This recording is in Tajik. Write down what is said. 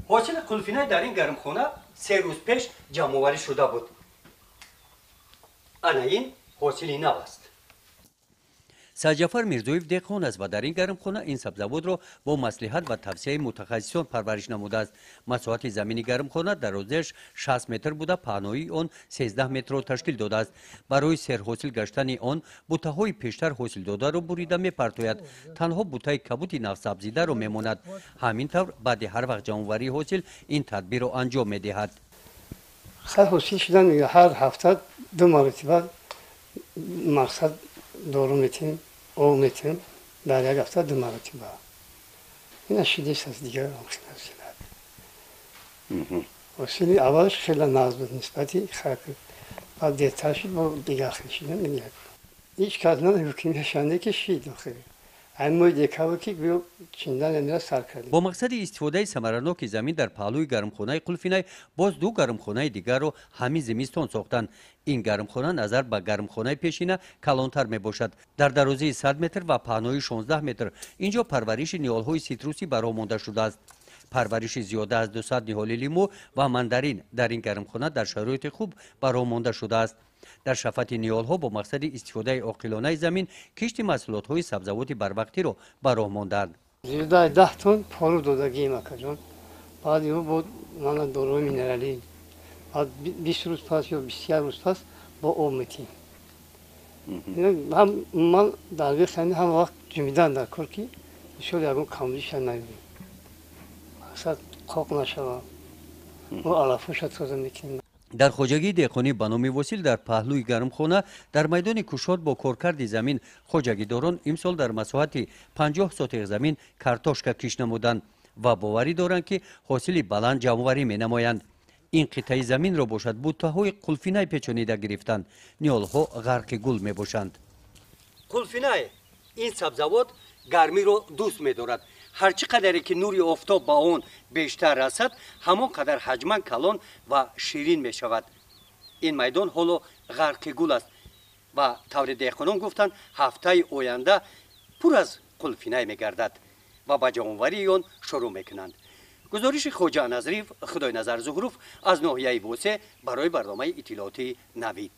Ҳосили қулфинай дар ин гармхона 3 рӯз пеш ҷамъоварӣ шуда буд. Ана ин ҳосили нав аст. Саҷафар Мирзоев деҳқон аст ва дар ин гармхона ин сабзавотро бо маслиҳат ва тавсияи мутахассисон парвариш намудааст. Масоҳати замини гармхона дарозиаш 60 метр буда, паҳноии он 13 метрро ташкил додааст. Барои серҳосил гаштани он бутаҳои пештар ҳосилдодаро бурида мепартояд, танҳо бутаи кабути навсабзидаро мемонад. Ҳамин тавр баъди ҳар вақт ҷамъоварии ҳосил ин тадбирро анҷом медиҳад. Ҳосил шудан ҳар ҳафта ду маротиба мақсад дору метем, об метем, дар як ҳафта ду маротиба. Ина шидест аст, дигар ҳосили аввалаш хеле нағз буд нисбати хак, баъд дертар шуд, бо дигар хел шидан. Ҳеҷ кас на ҳукмешанде ки шид охир. Моҳи декабр ки гӯё чиндан амира сар кардем. Бо мақсади истифодаи самараноки замин дар паҳлӯи гармхонаи Қулфинай боз ду гармхонаи дигарро ҳамин зимистон сохтанд. Ин гармхона назар ба гармхонаи пешина калонтар мебошад. Дар дарозии 100 метр ва паҳнои 16 метр инҷо парвариши ниҳолҳои ситрусӣ ба роҳ монда шудааст. Парвариши зиёда аз 200 ниҳоли лимӯ ва мандарин дар ин гармхона дар шароити хуб ба роҳ монда шудааст. Дар шафати ниҳолҳо бо мақсади истифодаи оқилонаи замин кишти маҳсулотҳои сабзавоти барвақтиро ба роҳ мондаанд. Зиёдаи 10 тонн пору додагием, акаҷон. Баъд ё бо мана доруи минералӣ, баъд 20 рӯз пас ё 21 рӯз пас бо об метиҳем. Ман дар вақт ҳама вақт ҷумидан дар кор, ки иншоалло ягон камбудиша наёбем, мақсад қоқ нашава, мо алафоша тоза мекунем. Дар хоҷагии деҳқонӣ ба номи Восил дар паҳлӯи гармхона дар майдони кушод бо коркарди замин хоҷагидорон имсол дар масоҳати 50 сотих замин картошка кишт намуданд ва боварӣ доранд, ки ҳосили баланд ҷамъоварӣ менамоянд. Ин қитъаи заминро бошад бутаҳои қулфинай печонида гирифтанд. Ниҳолҳо ғарқи гул мебошанд. Қулфинай ин сабзавот гармиро дӯст медорад. Ҳар чӣ қадаре ки нури офтоб ба он бештар расад, ҳамон қадар ҳаҷман калон ва ширин мешавад. Ин майдон ҳоло ғарқи гул аст ва таври деҳқонон гуфтанд, ҳафтаи оянда пур аз қулфинай мегардад ва ба ҷамъоварии он шурӯъ мекунанд. Гузориши Хоҷа Назриев, Худойназар Зуҳруф аз ноҳияи Восе барои барномаи иттилоотии Навид.